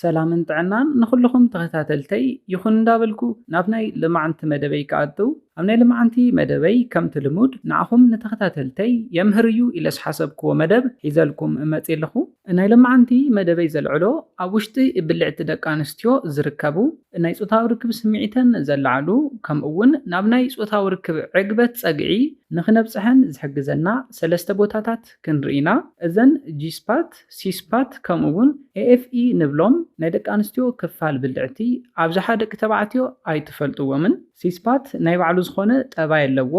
ሰላምን ጥዕናን ንኹልኹም ተኸታተልተይ ይኹን እንዳበልኩ ናብ ናይ ልማዓንቲ መደበይ ክኣቱ፣ ኣብ ናይ ልማዓንቲ መደበይ ከምቲ ልሙድ ንዓኹም ንተኸታተልተይ የምህርዩ ኢለ ዝሓሰብክዎ መደብ ሒዘልኩም እመጽእ ኣለኹ። ናይ ልማዓንቲ መደበይ ዘልዕሎ ኣብ ውሽጢ ብልዕቲ ደቂ ኣንስትዮ ዝርከቡ ናይ ጾታዊ ርክብ ስምዒተን ዘለዓሉ፣ ከምኡ እውን ናብ ናይ ጾታዊ ርክብ ዕግበት ጸግዒ ንኽነብጽሐን ዝሕግዘና ሰለስተ ቦታታት ክንርኢ ኢና። እዘን ጂስፓት፣ ሲስፓት ከምኡ እውን ኤኤፍኢ ንብሎም ናይ ደቂ ኣንስትዮ ክፋል ብልዕቲ ኣብዝሓ ደቂ ተባዕትዮ ኣይትፈልጥዎምን። ሲስፓት ናይ ባዕሉ ዝኾነ ጠባይ ኣለዎ።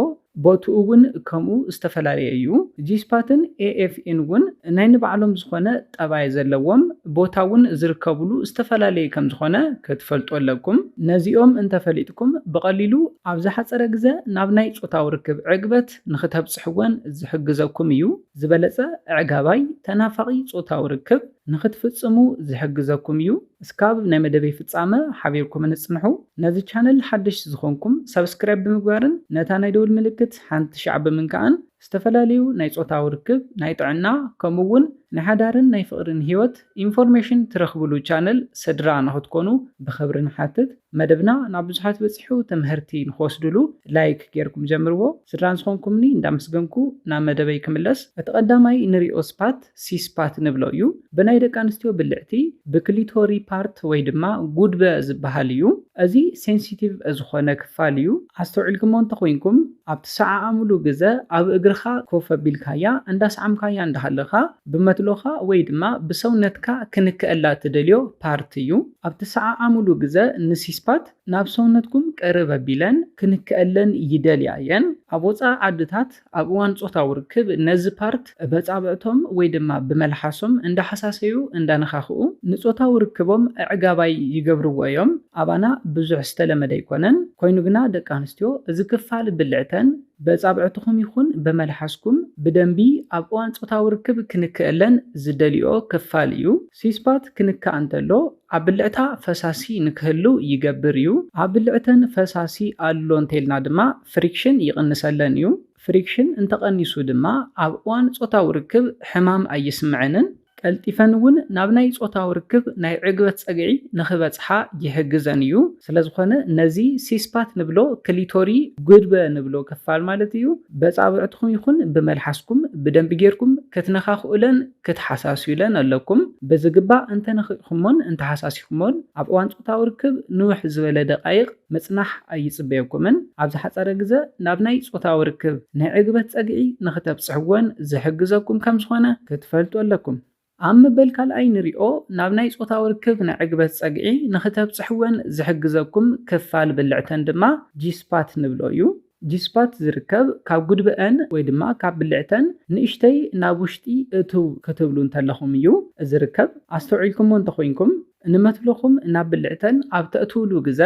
ቦትኡ እውን ከምኡ ዝተፈላለየ እዩ። ጂስፓትን ኤኤፍኢን እውን ናይ ንባዕሎም ዝኾነ ጠባይ ዘለዎም፣ ቦታ እውን ዝርከብሉ ዝተፈላለየ ከም ዝኾነ ክትፈልጡ ኣለኩም። ነዚኦም እንተፈሊጥኩም ብቐሊሉ ኣብ ዝሓጸረ ግዘ ናብ ናይ ጾታዊ ርክብ ዕግበት ንኽተብጽሕወን ዝሕግዘኩም እዩ። ዝበለጸ ኣዕጋባይ ተናፋቒ ጾታዊ ርክብ ንኽትፍጽሙ ዝሕግዘኩም እዩ። እስካብ ናይ መደበይ ፍጻመ ሓቢርኩም ንጽንሑ። ነዚ ቻነል ሓደሽቲ ዝኾንኩም ሳብስክራይብ ብምግባርን ነታ ናይ ደውል ምልክት ሓንቲ ሻዕ ብምንካእን ዝተፈላለዩ ናይ ጾታዊ ርክብ፣ ናይ ጥዕና ከምኡ እውን ናይ ሓዳርን ናይ ፍቕርን ህይወት ኢንፎርሜሽን ትረኽብሉ ቻነል ስድራ ንኽትኮኑ ብኽብሪ ንሓትት። መደብና ናብ ብዙሓት በጺሑ ትምህርቲ ንኽወስድሉ ላይክ ጌርኩም ጀምርዎ። ስድራ ንዝኾንኩምኒ እንዳመስገንኩ ናብ መደበይ ክምለስ። እቲ ቀዳማይ ንሪኦ ስፓት ሲስፓት ንብሎ እዩ። ብናይ ደቂ ኣንስትዮ ብልዕቲ ብክሊቶሪ ፓርት ወይ ድማ ጉድበ ዝበሃል እዩ። እዚ ሴንሲቲቭ ዝኾነ ክፋል እዩ። ኣስተውዒልኩሞ እንተኾይንኩም ኣብቲ ሰዓዓምሉ ግዘ ኣብ እግርኻ ኮፍ ኣቢልካያ እንዳሰዓምካያ እንዳሃለኻ ብመትሎኻ ወይ ድማ ብሰውነትካ ክንክአላ ትደልዮ ፓርት እዩ። ኣብቲ ሰዓዓምሉ ግዘ ንሲስፓት ናብ ሰውነትኩም ቅርብ ኣቢለን ክንክአለን ይደልያ እየን። ኣብ ወፃኢ ዓድታት ኣብ እዋን ጾታዊ ርክብ ነዚ ፓርት በጻብዕቶም ወይ ድማ ብመልሓሶም እንዳሓሳሰዩ እንዳነኻኽኡ ንጾታዊ ርክቦም ኣዕጋባይ ይገብርዎ እዮም። ኣባና ብዙሕ ዝተለመደ ኣይኮነን። ኮይኑ ግና ደቂ ኣንስትዮ እዚ ክፋል ብልዕተን በጻብዕትኹም ይኹን ብመልሓስኩም ብደንቢ ኣብ እዋን ጾታዊ ርክብ ክንክእለን ዝደልዮ ክፋል እዩ። ሲስፓት ክንካእ እንተሎ ኣብ ብልዕታ ፈሳሲ ንክህሉ ይገብር እዩ። ኣብ ብልዕተን ፈሳሲ ኣሎ እንተልና ድማ ፍሪክሽን ይቕንሰለን እዩ። ፍሪክሽን እንተቐኒሱ ድማ ኣብ እዋን ጾታዊ ርክብ ሕማም ኣይስምዐንን። ቀልጢፈን እውን ናብ ናይ ጾታዊ ርክብ ናይ ዕግበት ጸግዒ ንኽበጽሓ ይሕግዘን እዩ። ስለ ዝኾነ ነዚ ሲስፓት ንብሎ ክሊቶሪ ጉድበ ንብሎ ክፋል ማለት እዩ። በጻብዕትኹም ይኹን ብመልሓስኩም ብደንቢ ጌርኩም ክትነኻኽኡለን ክትሓሳስዩለን ኣለኩም። ብዝግባእ እንተነኺእኩሞን እንተሓሳሲኹሞን ኣብ እዋን ጾታዊ ርክብ ንውሕ ዝበለ ደቃይቕ ምጽናሕ ኣይጽበየኩምን። ኣብ ዝሓጸረ ግዘ ናብ ናይ ጾታዊ ርክብ ናይ ዕግበት ጸግዒ ንኽተብጽሕወን ዝሕግዘኩም ከም ዝኾነ ክትፈልጡ ኣለኩም። ኣብ መበል ካልኣይ ንሪኦ ናብ ናይ ጾታዊ ርክብ ናይ ዕግበት ጸግዒ ንኽተብጽሕወን ዝሕግዘኩም ክፋል ብልዕተን ድማ ጂስፓት ንብሎ እዩ። ጂስፓት ዝርከብ ካብ ጉድበአን ወይ ድማ ካብ ብልዕተን ንእሽተይ ናብ ውሽጢ እትው ክትብሉ እንተለኹም እዩ ዝርከብ። ኣስተውዒልኩሞ እንተኾይንኩም ንመትሎኹም ናብ ብልዕተን ኣብ ተእትውሉ ግዘ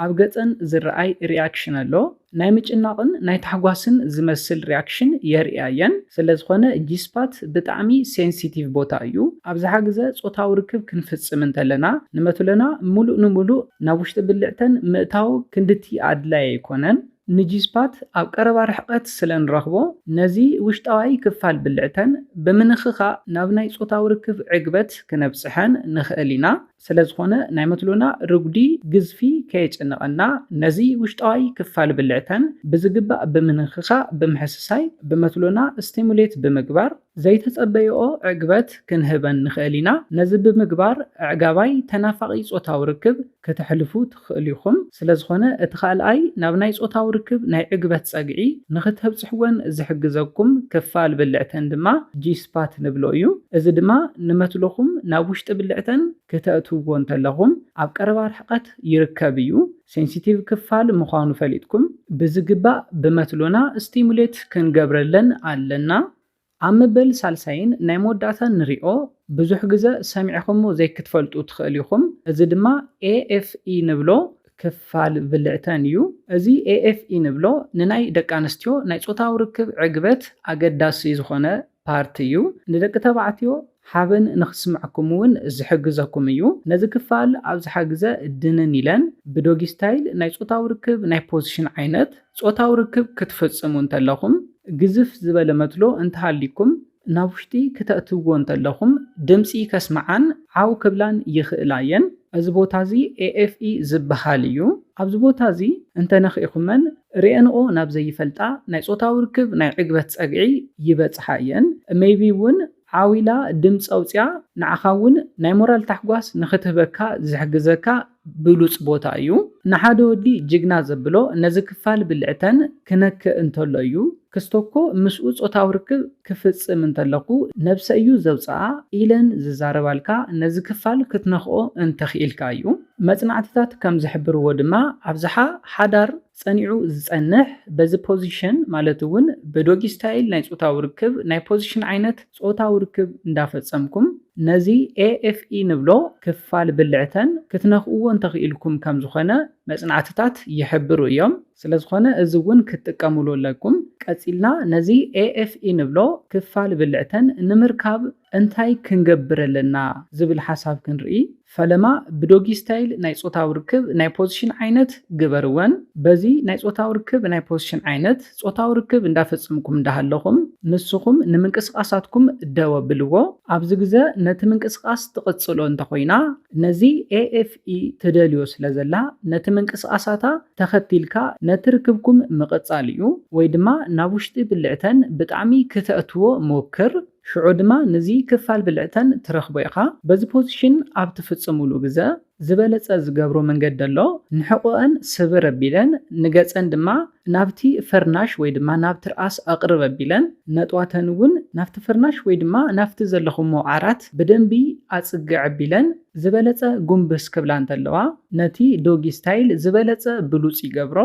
ኣብ ገጸን ዝረኣይ ሪያክሽን ኣሎ። ናይ ምጭናቕን ናይ ታሕጓስን ዝመስል ሪያክሽን የርእያ እየን። ስለ ዝኾነ ጂስፓት ብጣዕሚ ሴንሲቲቭ ቦታ እዩ። ኣብዝሓ ግዘ ጾታዊ ርክብ ክንፍጽም እንተለና ንመትሎና ሙሉእ ንሙሉእ ናብ ውሽጢ ብልዕተን ምእታው ክንድቲ ኣድላይ ኣይኮነን። ንጂስፓት ኣብ ቀረባ ርሕቀት ስለ ንረኽቦ ነዚ ውሽጣዋይ ክፋል ብልዕተን ብምንኽኻእ ናብ ናይ ጾታዊ ርክብ ዕግበት ክነብጽሐን ንኽእል ኢና። ስለ ዝኾነ ናይ መትሎና ርጉዲ ግዝፊ ከየጨንቐና ነዚ ውሽጣዋይ ክፋል ብልዕተን ብዝግባእ ብምንኽኻእ ብምሕስሳይ ብመትሎና ስቲሙሌት ብምግባር ዘይተጸበየኦ ዕግበት ክንህበን ንኽእል ኢና። ነዚ ብምግባር ኣዕጋባይ ተናፋቒ ጾታዊ ርክብ ከተሕልፉ ትኽእሉ ኢኹም። ስለ ዝኾነ እቲ ካልኣይ ናብ ናይ ጾታዊ ርክብ ናይ ዕግበት ጸግዒ ንኽተብጽሕወን ዝሕግዘኩም ክፋል ብልዕተን ድማ ጂስፓት ንብሎ እዩ። እዚ ድማ ንመትሎኹም ናብ ውሽጢ ብልዕተን ክተእትውዎ እንተለኹም ኣብ ቀረባ ርሕቀት ይርከብ እዩ። ሴንሲቲቭ ክፋል ምዃኑ ፈሊጥኩም ብዝግባእ ብመትሎና ስቲሙሌት ክንገብረለን ኣለና። ኣብ መበል ሳልሳይን ናይ መወዳእታን ንሪኦ ብዙሕ ግዘ ሰሚዕኹሞ ዘይክትፈልጡ ትኽእል ኢኹም። እዚ ድማ ኤኤፍኢ ንብሎ ክፋል ብልዕተን እዩ። እዚ ኤኤፍኢ ንብሎ ንናይ ደቂ ኣንስትዮ ናይ ጾታዊ ርክብ ዕግበት ኣገዳሲ ዝኾነ ፓርት እዩ። ንደቂ ተባዕትዮ ሓበን ንኽስምዐኩም እውን ዝሕግዘኩም እዩ። ነዚ ክፋል ኣብዝሓ ግዘ ድንን ኢለን ብዶጊ ስታይል ናይ ጾታዊ ርክብ ናይ ፖዚሽን ዓይነት ጾታዊ ርክብ ክትፍጽሙ እንተለኹም ግዝፍ ዝበለ መትሎ እንተሃሊኩም ናብ ውሽጢ ክተእትዎ እንተለኹም ድምፂ ከስምዓን ዓው ክብላን ይኽእላ እየን። እዚ ቦታ እዚ ኤኤፍኢ ዝበሃል እዩ። ኣብዚ ቦታ እዚ እንተነኺእኹመን ርኤንኦ ናብ ዘይፈልጣ ናይ ፆታዊ ርክብ ናይ ዕግበት ፀግዒ ይበፅሓ እየን። ሜይቢ እውን ዓው ኢላ ድምፂ ኣውፅያ ንዓኻ እውን ናይ ሞራል ታሕጓስ ንኽትህበካ ዝሕግዘካ ብሉፅ ቦታ እዩ። ንሓደ ወዲ ጅግና ዘብሎ ነዚ ክፋል ብልዕተን ክነክእ እንተሎ እዩ። ክስቶኮ ምስኡ ፆታዊ ርክብ ክፍፅም እንተለኹ ነብሰ እዩ ዘውፅኣ ኢለን ዝዛረባልካ ነዚ ክፋል ክትነኽኦ እንተኽኢልካ እዩ። መፅናዕትታት ከም ዝሕብርዎ ድማ ኣብዝሓ ሓዳር ፀኒዑ ዝፀንሕ በዚ ፖዚሽን ማለት እውን ብዶጊ ስታይል ናይ ፆታዊ ርክብ ናይ ፖዚሽን ዓይነት ፆታዊ ርክብ እንዳፈፀምኩም ነዚ ኤኤፍኢ ንብሎ ክፋል ብልዕተን ክትነኽእዎ እንተኽኢልኩም ከም ዝኾነ መፅናዕትታት ይሕብሩ እዮም። ስለዝኾነ እዚ እውን ክትጥቀሙሉ ኣለኩም። ቀፂልና ነዚ ኤኤፍኢ ንብሎ ክፋል ብልዕተን ንምርካብ እንታይ ክንገብር ኣለና ዝብል ሓሳብ ክንርኢ። ፈለማ ብዶጊ ስታይል ናይ ፆታዊ ርክብ ናይ ፖዚሽን ዓይነት ግበርወን። በዚ ናይ ፆታዊ ርክብ ናይ ፖዚሽን ዓይነት ፆታዊ ርክብ እንዳፈፀምኩም እንዳሃለኹም ንስኹም ንምንቅስቃሳትኩም ደው ኣብልዎ። ኣብዚ ግዘ ነቲ ምንቅስቃስ ትቕፅሎ እንተኾይና ነዚ ኤኤፍኢ ትደልዮ ስለ ዘላ ነቲ ምንቅስቃሳታ ተኸቲልካ ነቲ ርክብኩም ምቕፃል እዩ። ወይ ድማ ናብ ውሽጢ ብልዕተን ብጣዕሚ ክተእትዎ ሞክር። ሽዑ ድማ ነዚ ክፋል ብልዕተን ትረኽቦ ኢኻ። በዚ ፖዚሽን ኣብ ትፍፅሙሉ ግዘ ዝበለፀ ዝገብሮ መንገዲ ኣሎ። ንሕቆአን ስብር ኣቢለን ንገፀን ድማ ናብቲ ፈርናሽ ወይ ድማ ናብ ትርኣስ ኣቕርብ ኣቢለን ነጥዋተን እውን ናብቲ ፈርናሽ ወይ ድማ ናብቲ ዘለኹሞ ዓራት ብደንቢ ኣፅግዕ ኣቢለን ዝበለፀ ጉንብስ ክብላ እንተለዋ ነቲ ዶጊ ስታይል ዝበለፀ ብሉፅ ይገብሮ።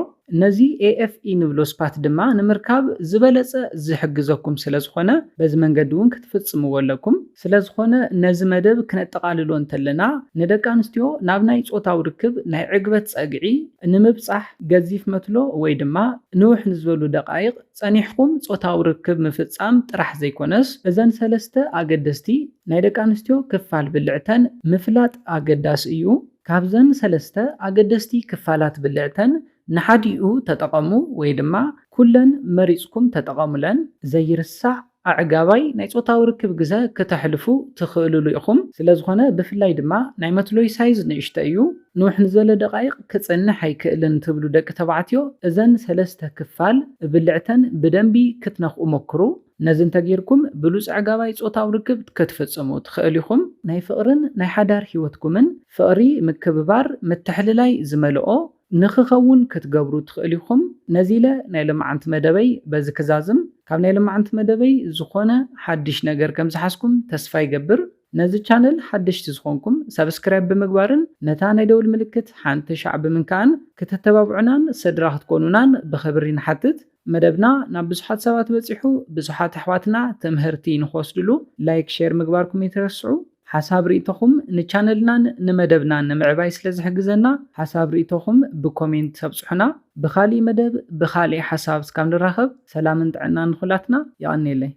ነዚ ኤኤፍኢ ንብሎ ስፓት ድማ ንምርካብ ዝበለፀ ዝሕግዘኩም ስለ ዝኾነ በዚ መንገዲ እውን ክትፍፅምዎ ኣለኩም። ስለ ዝኾነ ነዚ መደብ ክነጠቓልሎ እንተለና ንደቂ ኣንስትዮ ናብ ናይ ፆታዊ ርክብ ናይ ዕግበት ፀግዒ ንምብፃሕ ገዚፍ መትሎ ወይ ድማ ንውሕ ንዝበሉ ደቃይቕ ጸኒሕኩም ጾታዊ ርክብ ምፍጻም ጥራሕ ዘይኮነስ፣ እዘን ሰለስተ ኣገደስቲ ናይ ደቂ ኣንስትዮ ክፋል ብልዕተን ምፍላጥ ኣገዳሲ እዩ። ካብዘን ሰለስተ ኣገደስቲ ክፋላት ብልዕተን ንሓዲኡ ተጠቐሙ ወይ ድማ ኩለን መሪጽኩም ተጠቐሙለን። ዘይርሳዕ ኣዕጋባይ ናይ ጾታዊ ርክብ ግዘ ክተሕልፉ ትኽእልሉ ኢኹም። ስለዝኾነ ብፍላይ ድማ ናይ መትሎይ ሳይዝ ንእሽቶ እዩ፣ ንውሕ ንዝበለ ደቃይቕ ክጸንሕ ኣይክእልን ትብሉ ደቂ ተባዕትዮ እዘን ሰለስተ ክፋል ብልዕተን ብደንቢ ክትነኽኡ ሞክሩ። ነዚ እንተጌርኩም ብሉጽ ኣዕጋባይ ጾታዊ ርክብ ክትፍጽሙ ትኽእል ኢኹም። ናይ ፍቕርን ናይ ሓዳር ህይወትኩምን ፍቕሪ፣ ምክብባር፣ ምትሕልላይ ዝመልኦ ንኽኸውን ክትገብሩ ትኽእል ኢኹም። ነዚ ኢለ ናይ ሎማዓንቲ መደበይ በዚ ክዛዝም። ካብ ናይ ሎማዓንቲ መደበይ ዝኾነ ሓድሽ ነገር ከም ዝሓዝኩም ተስፋ ይገብር። ነዚ ቻነል ሓደሽቲ ዝኾንኩም ሰብስክራይብ ብምግባርን ነታ ናይ ደውል ምልክት ሓንቲ ሻዕ ብምንካእን ክተተባብዑናን ስድራ ክትኮኑናን ብኽብሪ ንሓትት። መደብና ናብ ብዙሓት ሰባት በጺሑ ብዙሓት ኣሕዋትና ትምህርቲ ንክወስድሉ ላይክ ሼር ምግባርኩም ይትረስዑ። ሓሳብ ርእይቶኹም ንቻነልናን ንመደብናን ንምዕባይ ስለ ዝሕግዘና ሓሳብ ርእይቶኹም ብኮሜንት ተብጽሑና። ብኻሊእ መደብ ብኻሊእ ሓሳብ እስካብ ንራኸብ ሰላምን ጥዕናን ንኹላትና። የቐንየለይ።